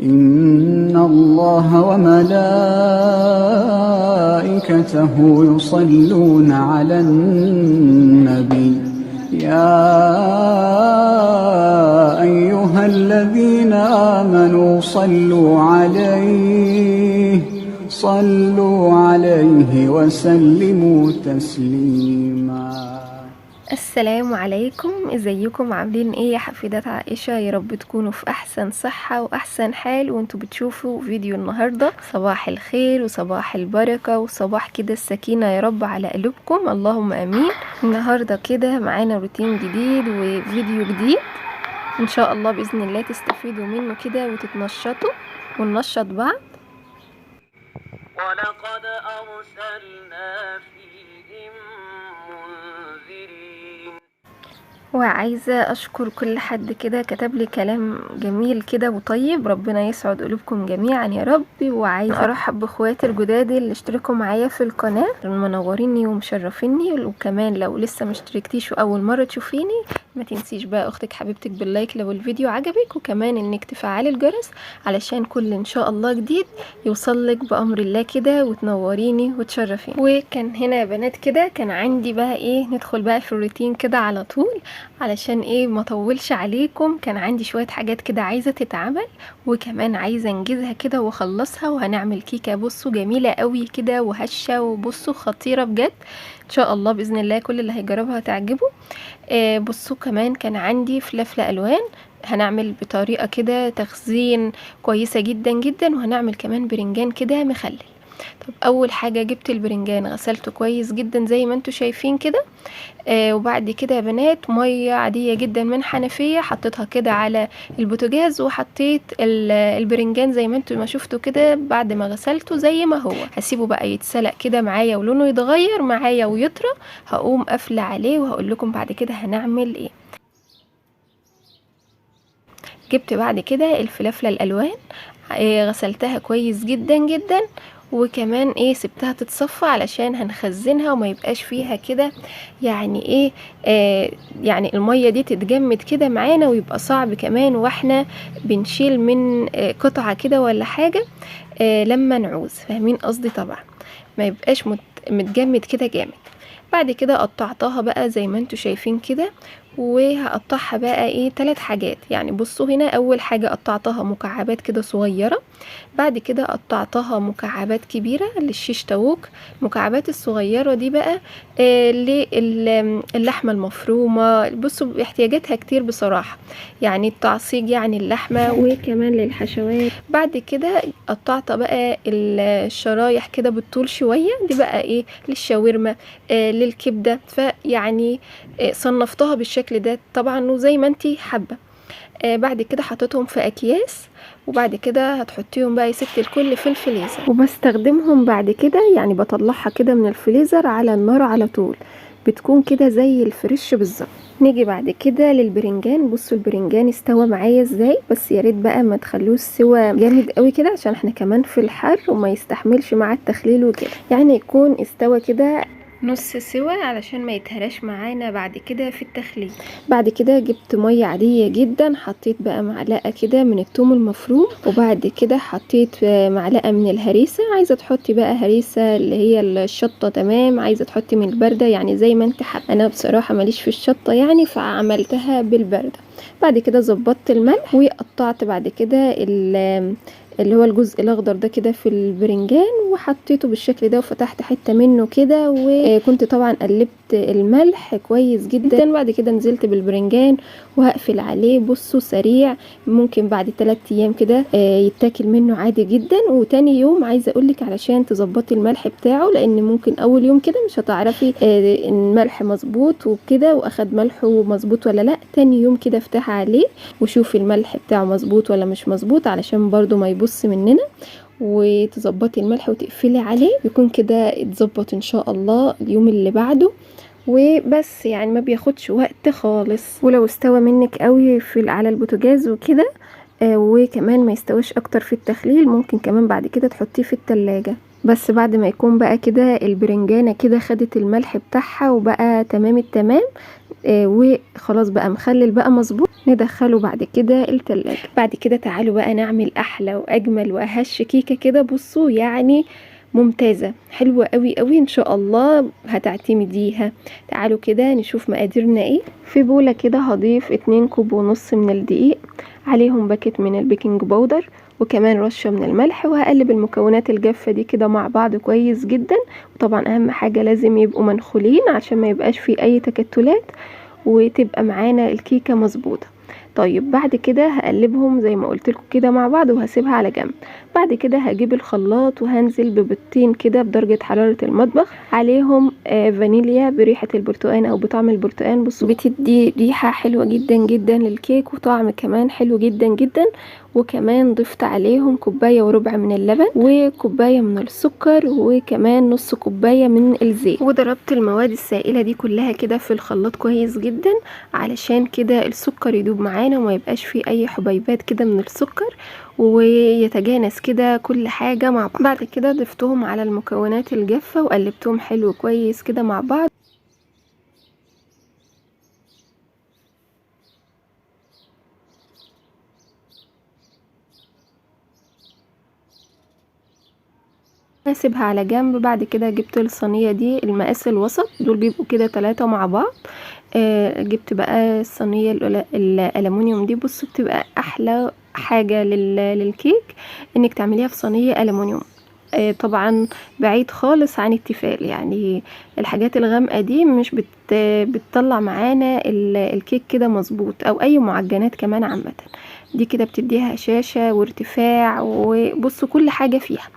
إن الله وملائكته يصلون على النبي يا أيها الذين آمنوا صلوا عليه وسلموا تسليما. السلام عليكم، ازيكم عاملين ايه يا حفيدات عائشة؟ يا رب تكونوا في احسن صحة واحسن حال وانتوا بتشوفوا فيديو النهاردة. صباح الخير وصباح البركة وصباح كده السكينة يا رب على قلوبكم، اللهم امين. النهاردة كده معانا روتين جديد وفيديو جديد ان شاء الله بإذن الله تستفيدوا منه كده وتتنشطوا وننشط بعض. ولقد أرسلنا فيهم منذرين. وعايزة أشكر كل حد كده كتب لي كلام جميل كده وطيب، ربنا يسعد قلوبكم جميعا يا رب. وعايزة أرحب بإخواتي الجداد اللي اشتركوا معايا في القناة، منوريني ومشرفيني. وكمان لو لسه ما اشتركتيش وأول مرة تشوفيني ما تنسيش بقى أختك حبيبتك بال like لو الفيديو عجبك، وكمان إنك تفعلي الجرس علشان كل إن شاء الله جديد يوصلك بأمر الله كده وتنوريني وتشرفيني. وكان هنا يا بنات كده كان عندي بقى إيه، ندخل بقى في الروتين كده على طول علشان ايه ما اطولش عليكم. كان عندي شوية حاجات كده عايزة تتعمل وكمان عايزة انجزها كده واخلصها، وهنعمل كيكة بصوا جميلة قوي كده وهشة وبصوا خطيرة بجد ان شاء الله بإذن الله كل اللي هيجربها هتعجبه. بصوا كمان كان عندي فلفلة الوان، هنعمل بطريقة كده تخزين كويسة جدا جدا، وهنعمل كمان برنجان كده مخلل. طب اول حاجة جبت البرنجان غسلته كويس جدا زي ما انتوا شايفين كده، وبعد كده يا بنات مية عادية جدا من حنفية حطيتها كده على البوتاجاز، وحطيت البرنجان زي ما انتوا ما شفتوا كده بعد ما غسلته زي ما هو. هسيبه بقى يتسلق كده معايا ولونه يتغير معايا ويطرى، هقوم قافله عليه وهقول لكم بعد كده هنعمل ايه. جبت بعد كده الفلافله الالوان، غسلتها كويس جدا جدا، وكمان ايه سبتها تتصفى علشان هنخزنها وما يبقاش فيها كده يعني ايه يعني المية دي تتجمد كده معانا ويبقى صعب كمان واحنا بنشيل من قطعة كده ولا حاجة لما نعوز، فاهمين قصدي؟ طبعا ما يبقاش متجمد كده جامد. بعد كده قطعتها بقى زي ما انتوا شايفين كده، وهقطعها بقى ايه 3 حاجات. يعني بصوا هنا اول حاجة قطعتها مكعبات كده صغيرة، بعد كده قطعتها مكعبات كبيرة للشيش تاوك. المكعبات الصغيرة دي بقى للحمة المفرومة، بصوا احتياجاتها كتير بصراحة، يعني التعصيج يعني اللحمة وكمان للحشوات. بعد كده قطعت بقى الشرايح كده بالطول شوية، دي بقى ايه للشاورما، للكبدة، فيعني صنفتها بالشكل ده طبعا وزي ما انتي حابة. بعد كده حطيتهم في اكياس، وبعد كده هتحطيهم بقى يا ست الكل في الفريزر، وبستخدمهم بعد كده يعني بطلعها كده من الفريزر على النار على طول، بتكون كده زي الفريش بالظبط. نيجي بعد كده للبرنجان. بصوا البرنجان استوى معايا ازاي، بس يا ريت بقى ما تخلوش سوا جامد قوي كده عشان احنا كمان في الحر وما يستحملش مع التخليل وكده، يعني يكون استوى كده نص سوا علشان ما يتهراش معانا بعد كده في التخليل. بعد كده جبت مية عادية جدا، حطيت بقى معلقه كده من الثوم المفروم، وبعد كده حطيت معلقه من الهريسه. عايزه تحطي بقى هريسه اللي هي الشطه تمام، عايزه تحطي من البارده يعني زي ما انت حابة. انا بصراحة ماليش في الشطه يعني فعملتها بالبارده. بعد كده ظبطت الملح، وقطعت بعد كده اللي هو الجزء الاخضر ده كده في البرنجان وحطيته بالشكل ده، وفتحت حتة منه كده، وكنت طبعا قلبت الملح كويس جدا. بعد كده نزلت بالبرنجان وهقفل عليه. بصوا سريع، ممكن بعد 3 ايام كده يتاكل منه عادي جدا. وتاني يوم عايزه اقولك علشان تظبطي الملح بتاعه، لان ممكن اول يوم كده مش هتعرفي الملح مظبوط وكده واخد ملحة مظبوط ولا لا. تاني يوم كده افتحي عليه وشوفي الملح بتاعه مظبوط ولا مش مظبوط، علشان برضو ما يبص مننا، وتظبطي الملح وتقفلي عليه، يكون كده اتظبط ان شاء الله اليوم اللي بعده. وبس يعني ما بياخدش وقت خالص. ولو استوى منك قوي في على البوتاجاز وكده، وكمان ما يستويش اكتر في التخليل، ممكن كمان بعد كده تحطيه في التلاجة. بس بعد ما يكون بقى كده البرنجانة كده خدت الملح بتاعها وبقى تمام التمام، وخلاص بقى مخلل بقى مظبوط، ندخله بعد كده التلاجة. بعد كده تعالوا بقى نعمل احلى واجمل واهش كيكة كده. بصوا يعني ممتازة، حلوة قوي قوي، ان شاء الله هتعتمديها. تعالوا كده نشوف مقاديرنا ايه. في بولة كده هضيف 2 كوب ونص من الدقيق، عليهم باكت من ال baking powder، وكمان رشة من الملح، وهقلب المكونات الجافة دي كده مع بعض كويس جدا. وطبعا اهم حاجة لازم يبقوا منخولين عشان ما يبقاش في اي تكتلات، وتبقى معانا الكيكة مظبوطة. طيب بعد كده هقلبهم زي ما قلت لكم كده مع بعض، وهسيبها على جنب. بعد كده هجيب الخلاط وهنزل ببيضتين كده بدرجة حرارة المطبخ، عليهم فانيليا بريحة البرتقال او بطعم البرتقال. بصوا بتدي ريحة حلوة جدا جدا للكيك، وطعم كمان حلو جدا جدا. وكمان ضفت عليهم كوباية وربع من اللبن، وكوباية من السكر، وكمان نص كوباية من الزيت. وضربت المواد السائلة دي كلها كده في الخلاط كويس جدا، علشان كده السكر يدوب معانا وما يبقاش فيه اي حبيبات كده من السكر، ويتجانس كده كل حاجة مع بعض. بعد كده ضفتهم على المكونات الجافة وقلبتهم حلو كويس كده مع بعض. هسيبها على جنب. بعد كده جبت الصينية دي المقاس الوسط، دول بيبقوا كده 3 مع بعض. جبت بقى الصينية الألمونيوم دي. بصوا بتبقى أحلى حاجة للكيك انك تعمليها في صينية ألمونيوم. طبعا بعيد خالص عن التيفال، يعني الحاجات الغامقة دي مش بتطلع معانا الكيك كده مظبوط، او اي معجنات كمان عامة. دي كده بتديها هشاشة وارتفاع، وبصوا كل حاجة فيها.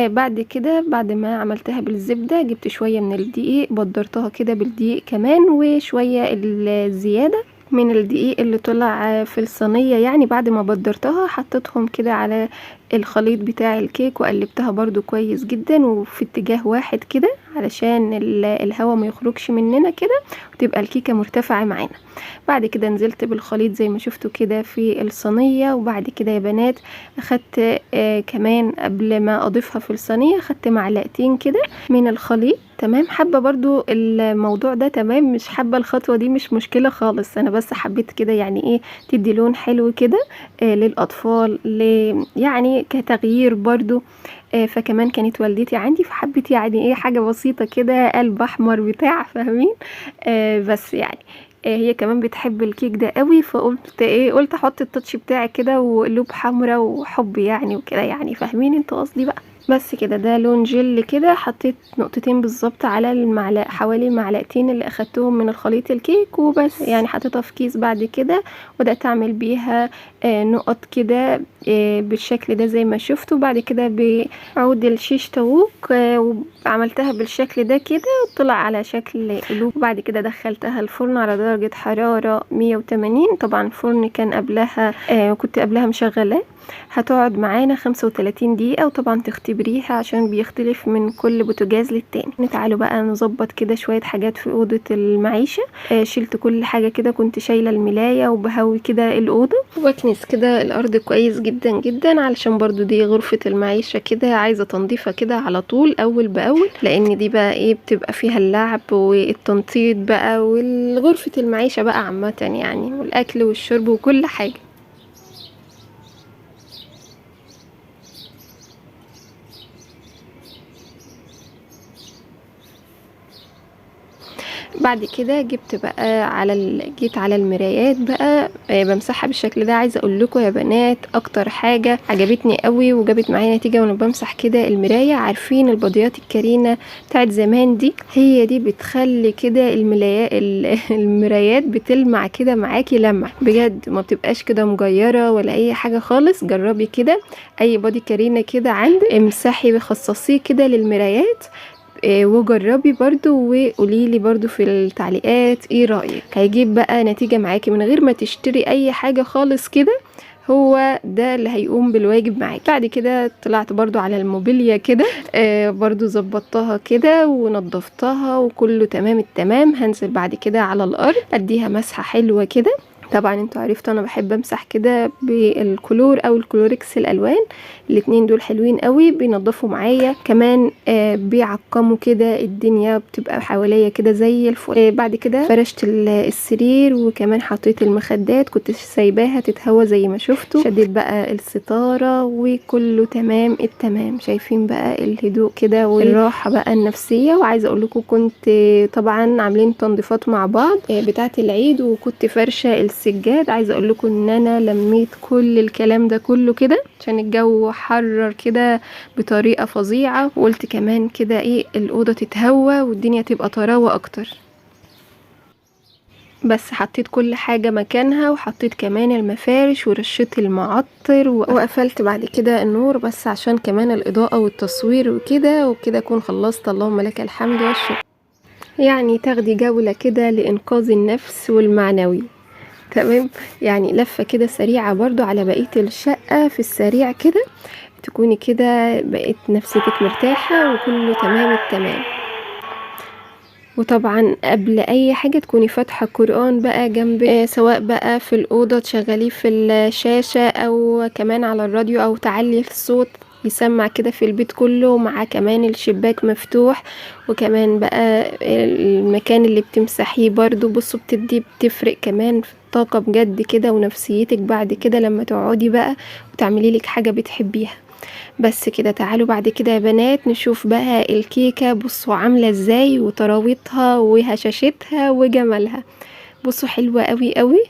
بعد كده بعد ما عملتها بالزبدة جبت شوية من الدقيق، بدرتها كده بالدقيق كمان، وشوية الزيادة من الدقيق اللي طلع في الصينية يعني بعد ما بدرتها حطيتهم كده على الخليط بتاع الكيك، وقلبتها برضو كويس جدا وفي اتجاه واحد كده علشان الهواء ما يخرجش مننا كده، وتبقى الكيكة مرتفعة معانا. بعد كده نزلت بالخليط زي ما شفتوا كده في الصينية. وبعد كده يا بنات اخدت كمان قبل ما اضيفها في الصينية اخدت معلقتين كده من الخليط. تمام، حابة برضو الموضوع ده، تمام، مش حابة الخطوة دي مش مشكلة خالص، انا بس حبيت كده يعني ايه تدي لون حلو كده للاطفال، يعني كتغيير برضو. فكمان كانت والدتي عندي فحبت يعني ايه حاجة بسيطة كده، قلب احمر بتاع، فاهمين؟ بس يعني هي كمان بتحب الكيك ده قوي، فقلت ايه، قلت احط التاتش بتاعي كده وقلوب حمرا وحب يعني وكده، يعني فاهمين انتوا قصدي بقى. بس كده ده لون جل كده، حطيت نقطتين بالظبط على المعلقة، حوالي معلقتين اللي اخدتهم من الخليط الكيك وبس. يعني حطيتها في كيس بعد كده وبدات اعمل بيها نقط كده بالشكل ده زي ما شفتوا. بعد كده بعود الشيش طاووق وعملتها بالشكل ده كده، طلع على شكل قلوب. وبعد كده دخلتها الفرن على درجة حرارة 180. طبعا الفرن كان قبلها كنت قبلها مشغلاه. هتقعد معانا 35 دقيقة، وطبعا تختبريها عشان بيختلف من كل بوتاجاز للتاني. تعالوا بقى نظبط كده شوية حاجات في أوضة المعيشة. شلت كل حاجة كده، كنت شايلة الملاية وبهوي كده الأوضة، وبكنس كده الأرض كويس جدا جدا، علشان برضو دي غرفة المعيشة كده عايزة تنظيفة كده على طول أول بأول، لأن دي بقى إيه بتبقى فيها اللعب والتنطيط بقى، والغرفة المعيشة بقى عامة يعني، والأكل والشرب وكل حاجة. بعد كده جبت بقى على جيت على المرايات بقى بمسحها بالشكل ده. عايزه اقول لكم يا بنات اكتر حاجة عجبتني قوي وجابت معايا نتيجة وانا بمسح كده المراية، عارفين البضيات الكرينه بتاعت زمان دي، هي دي بتخلي كده المرايات بتلمع كده معاكي لمع بجد، ما بتبقاش كده مجيره ولا اي حاجة خالص. جربي كده اي بادي كرينه كده عندك، امسحي خصصيه كده للمرايات، وجربي برضو وقوليلي برضو في التعليقات ايه رأيك. هيجيب بقى نتيجة معاكي من غير ما تشتري اي حاجة خالص كده، هو ده اللي هيقوم بالواجب معاكي. بعد كده طلعت برضو على الموبيليا كده، برضو ظبطتها كده ونضفتها وكله تمام التمام. هنزل بعد كده على الارض اديها مسحة حلوة كده. طبعا انتوا عرفتوا انا بحب امسح كده بالكلور او الكلوركس، الالوان الاتنين دول حلوين قوي، بينضفوا معايا كمان، بيعقموا كده الدنيا بتبقى حواليا كده زي الفل. بعد كده فرشت السرير، وكمان حطيت المخدات كنت سايباها تتهوى زي ما شفتوا. شديت بقى الستارة وكله تمام التمام. شايفين بقى الهدوء كده والراحة بقى النفسية. وعايزة اقول لكم كنت طبعا عاملين تنظيفات مع بعض بتاعة العيد، وكنت فرشة السجاد. عايزه اقول لكم ان انا لميت كل الكلام ده كله كده عشان الجو حرر كده بطريقة فظيعة، وقلت كمان كده ايه الاوضة تتهوى والدنيا تبقى طراوه اكتر. بس حطيت كل حاجة مكانها، وحطيت كمان المفارش ورشيت المعطر، وقفلت بعد كده النور بس عشان كمان الاضاءة والتصوير وكده. وكده اكون خلصت، اللهم لك الحمد والشكر. يعني تاخدي جولة كده لانقاذ النفس والمعنوي، تمام. يعني لفة كده سريعة برضو على بقية الشقة في السريع كده، تكوني كده بقيت نفسيتك مرتاحة وكله تمام التمام. وطبعا قبل اي حاجة تكوني فاتحة قرآن بقى جنب، سواء بقى في الأوضة تشغليه في الشاشة او كمان على الراديو، او تعلي الصوت يسمع كده في البيت كله، مع كمان الشباك مفتوح، وكمان بقى المكان اللي بتمسحيه برضو. بصوا بتدي بتفرق كمان في الطاقة بجد كده، ونفسيتك بعد كده لما تقعدي بقى وتعملي لك حاجة بتحبيها. بس كده تعالوا بعد كده يا بنات نشوف بقى الكيكة، بصوا عاملة ازاي وطراوتها وهشاشتها وجمالها. بصوا حلوة قوي قوي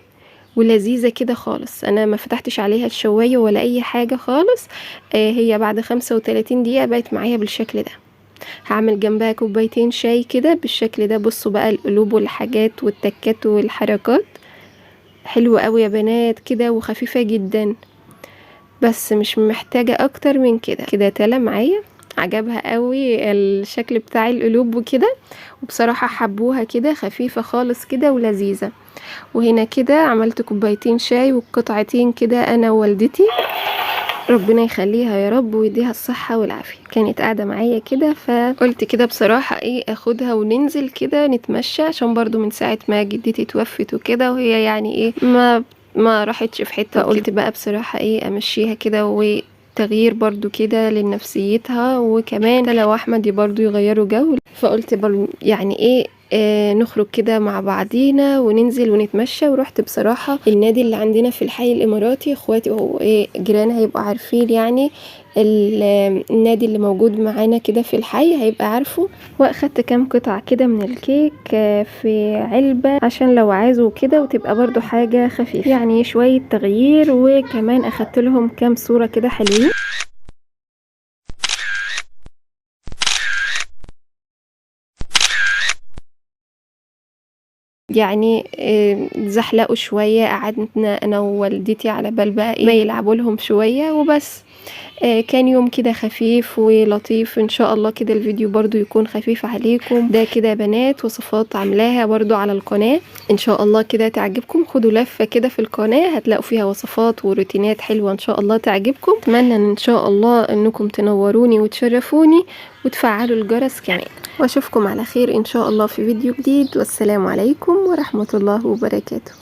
ولذيذة كده خالص. انا ما فتحتش عليها الشواية ولا اي حاجة خالص، هي بعد 35 دقيقة بقت معايا بالشكل ده. هعمل جنبها كوبايتين شاي كده بالشكل ده. بصوا بقى القلوب والحاجات والتكات والحركات، حلوة قوي يا بنات كده وخفيفة جدا، بس مش محتاجة اكتر من كده. كده تلا معايا، عجبها قوي الشكل بتاع القلوب وكده، وبصراحة حبوها كده خفيفة خالص كده ولذيذة. وهنا كده عملت كوبايتين شاي وقطعتين كده انا ووالدتي، ربنا يخليها يا رب ويديها الصحة والعافية، كانت قاعدة معايا كده، فقلت كده بصراحة ايه اخدها وننزل كده نتمشى، عشان برضو من ساعة ما جدتي توفت وكده وهي يعني ايه ما راحتش في حتة، قلت بقى بصراحة ايه امشيها كده وتغيير برضو كده لنفسيتها، وكمان لو احمد برضو يغيروا جو، فقلت برضو يعني ايه نخرج كده مع بعضينا وننزل ونتمشى. ورحت بصراحة النادي اللي عندنا في الحي الاماراتي، اخواتي وايه جيران هيبقوا عارفين يعني النادي اللي موجود معانا كده في الحي هيبقى عارفه. واخدت كام قطعة كده من الكيك في علبة عشان لو عايزوا كده، وتبقى برضو حاجة خفيفة يعني شوية تغيير. وكمان اخدت لهم كام صورة كده حلوين. يعني زحلقوا شوية، قعدنا انا ووالدتي على بال بقى ايه ما يلعبوا لهم شوية وبس. كان يوم كده خفيف ولطيف، ان شاء الله كده الفيديو برضو يكون خفيف عليكم. ده كده يا بنات وصفات عاملاها برضو على القناة، ان شاء الله كده تعجبكم. خدوا لفة كده في القناة هتلاقوا فيها وصفات وروتينات حلوة ان شاء الله تعجبكم. اتمنى ان شاء الله انكم تنوروني وتشرفوني وتفعلوا الجرس كمان، واشوفكم على خير ان شاء الله في فيديو جديد. والسلام عليكم ورحمة الله وبركاته.